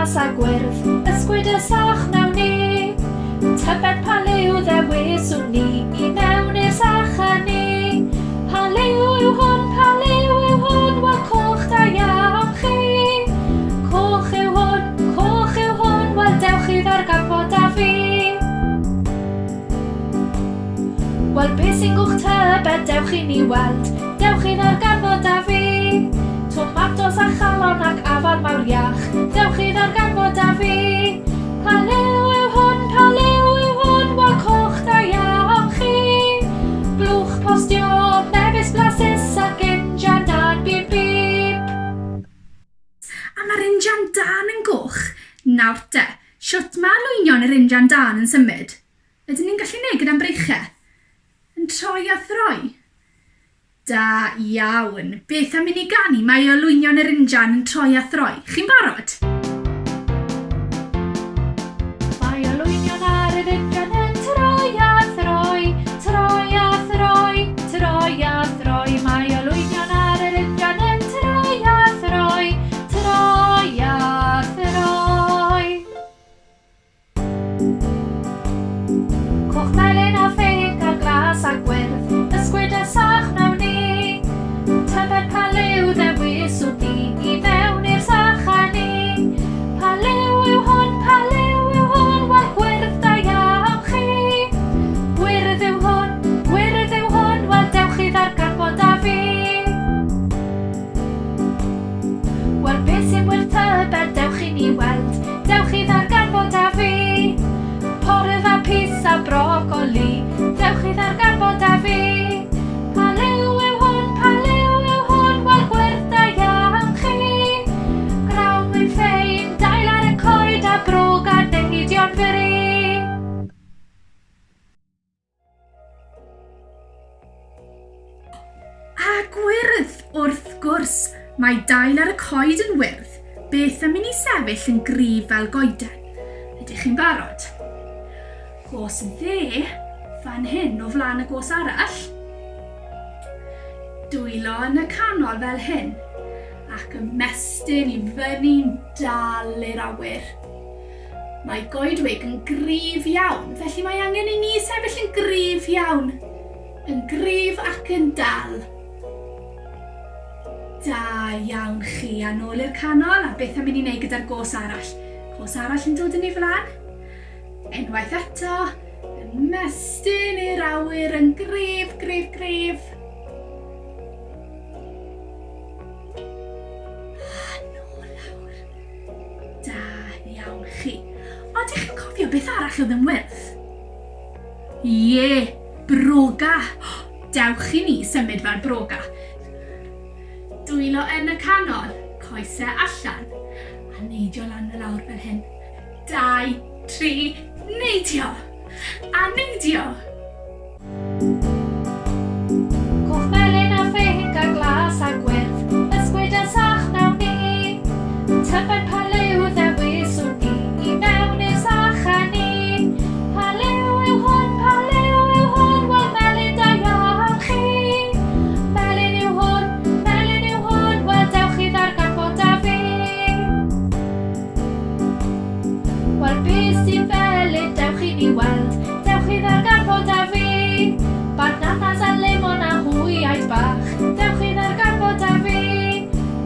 glas a gwyrdd, ysgwyd y sach wnawn ni. Tybed pa liw ddewiswn ni i mewn i'r sach â ni? Pa liw yw hwn, pa liw yw hwn, wel coch da iawn chi. Coch yw hwn, coch yw hwn, wel dewch i ddarganfod â fi. Wel be sy'n gwch tybed, dewch i ni weld, dewch i ddarganfod â fi. Tomatos a chalon ac afal mawr iach, dewch i ddarganfod â fi. Pa liw yw hwn, pa liw yw hwn, wel coch da iawn chi. Blwch postio, mefus blasus ac injan dân bip bip. A mae'r injan dân yn goch. Nawr te, shwt mae olwynion yr injan dân yn symud? Ydyn ni'n gallu neud gyda'n breichiau? Yn troi a throi? Da iawn. Beth am i ni ganu Mae olwynion yr injan yn troi a throi? Chi'n barod? Mae olwynion ar yr injan yn troi a throi, troi a throi, troi a throi. Mae olwynion ar yr injan yn troi a throi, troi a throi. Coch melyn a phinc a glas a gwyrdd, ysgwyd y sach wnawn ni. Tybed pa liw ddewiswn ni i mewn i'r sach â ni. Pa liw yw hwn, pa liw yw hwn, wel gwyrdd da iawn chi. Gwyrdd yw hwn, gwyrdd yw hwn, wel dewch i ddarganfod â fi. Wel beth sy'n wyrdd tybed, dewch i ni weld, dewch i ddarganfod â fi. Porfa, pys a brocoli, dewch i ddarganfod â fi. Pa liw yw hwn, pa liw yw hwn, wel gwyrdd da iawn chi. Grawn wyn ffein, dail ar y coed a brwg a neidio'n fri. A gwyrdd, wrth gwrs, mae dail ar y coed yn wyrdd, beth am i ni sefyll yn gryf fel goeden? Ydych chi'n barod? Gos dde, fan hyn o flaen y gos arall. Dwylo yn y canol fel hyn, ac ymestyn i fyny'n dal i'r awyr. Mae goedwig yn gryf iawn, felly mae angen i ni sefyll yn gryf iawn. Yn gryf ac yn dal. Da iawn chi, a nôl i'r canol, a beth am i ni wneud gyda'r gos arall? Cos arall yn dod yn ei flan. Unwaith eto, ymestyn i'r awyr yn gryf, gryf, gryf. A nôl lawr. Da iawn chi. Ond ych chi'n cofio beth arall oedd yn wyrdd? Ie, broga. Dewch i ni symud fel broga. Dwylo yn y canol, coesau allan, a neidio lan a lawr fel hyn. 2, 3, neidio! A neidio! Coch melyn a phinc a glas a gwyrdd, ysgwyd y sach wnawn ni. Tybed pa liw ddewiswn ni i mewn i'r sach â ni. Pa liw yw hwn, pa liw yw hwn, wel melyn da iawn chi. Melyn yw hwn, melyn yw hwn, wel dewch i ddarganfod â fi. Wel beth sy'n felyn, dewch i ni weld, dewch i ddarganfod â fi. Bananas a lemon a hwyaid bach, dewch i ddarganfod â fi.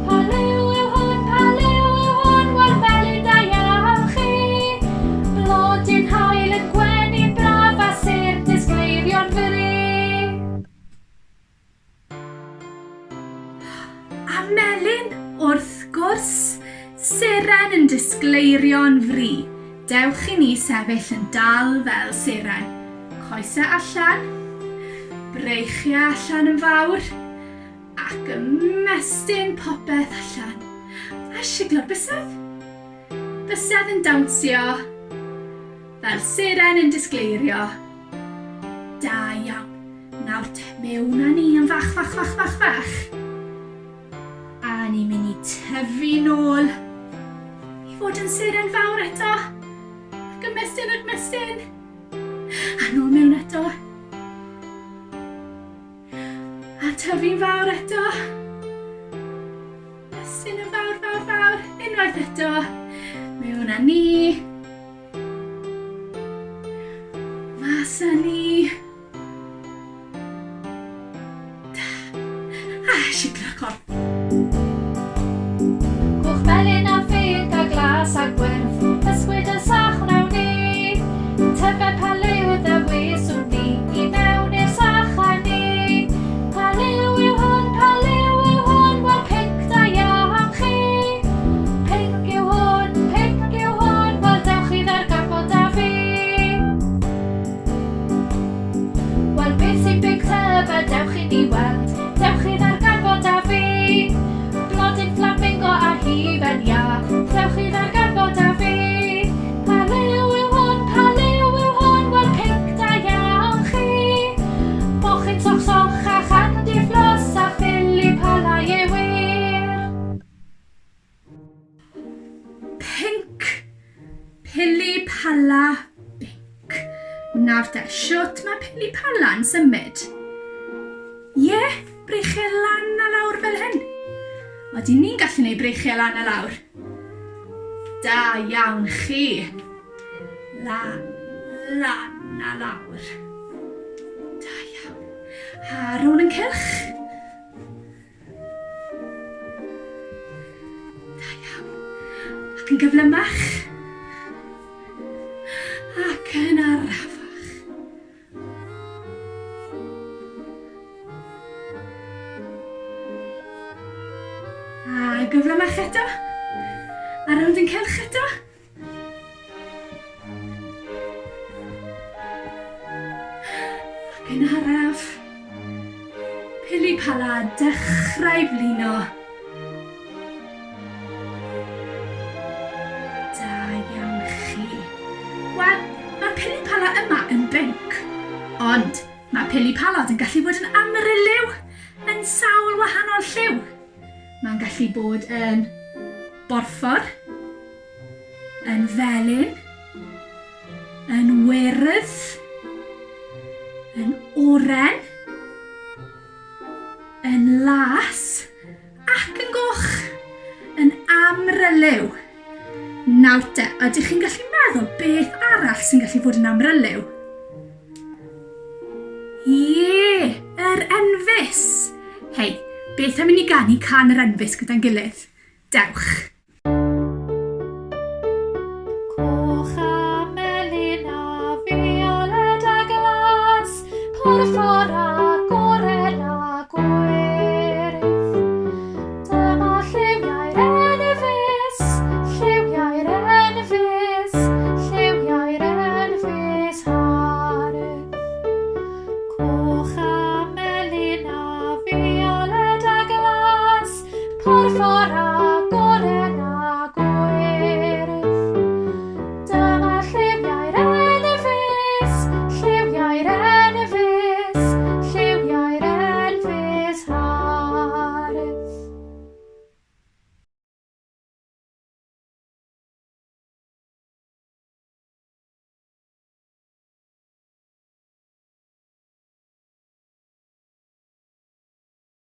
Pa liw yw hwn, pa liw yw hwn, wel melyn da iawn chi. Blodyn haul yn gwenu'n braf a sêr disgleirio'n fri. A melyn, wrth gwrs, seren yn disgleirio'n fri. Dewch i ni sefyll yn dal fel seren. Coesau allan, breichiau allan yn fawr, ac ymestyn popeth allan. A siglo'r bysedd. Bysedd yn dawnsio, fel seren yn disgleirio. Da iawn. Nawr te, mewn â ni yn fach, fach, fach, fach, fach. A ni'n mynd i tyfu nôl i fod yn seren fawr eto. Ac ymestyn ac ymestyn. A nôl mewn eto. A tyfu'n fawr eto. Ymestyn yn fawr, fawr, fawr. Unwaith eto. â ni. Mas â ni. Da. A siglo'r corff. Cwch melyn a phinc a glas a gwyrdd, ysgwyd y sach wnawn ni. Tybed pa liw ddewiswn ni i mewn i'r sach â ni. Pa liw yw hwn, pa liw yw hwn, wel pinc da iawn chi. Pinc yw hwn, pinc yw hwn, wel dewch i ddarganfod â fi. Wel beth sy'n big tybed, dewch i ni weld, dewch i ddarganfod â fi. Blodyn fflamingo a hufen iâ, dewch i ddarganfod â fi. Pa liw yw hwn, pa liw yw hwn, wel pinc da iawn chi. Mochyn soch soch a chandi fflos a phili pala ie wir. Pinc. Pili pala binc. Nawr te, shwt mae pili pala'n symud? Ie, breichiau lan a lawr fel hyn. Odyn ni'n gallu gwneud breichiau lan a lawr? Da iawn chi. La, lan a lawr. Da iawn. A rownd yn cylch. Da iawn. Ac yn gyflymach. Ac yn arafach. A gyflymach eto. A rownd yn cylch eto. Ac yn araf, pili pala dechrau flino. Da iawn chi. Wel, mae'r pili pala yma yn binc, ond mae pili palod yn gallu bod yn amryliw, yn sawl wahanol lliw. Mae'n gallu bod yn borffor, yn felyn, yn wyrdd, yn oren, yn las ac yn goch, yn amryliw. Nawr te, ydych chi'n gallu meddwl beth arall sy'n gallu fod yn amryliw? Ie, yr enfys! Hei, beth am i ni ganu can yr enfys gyda'n gilydd? Dewch!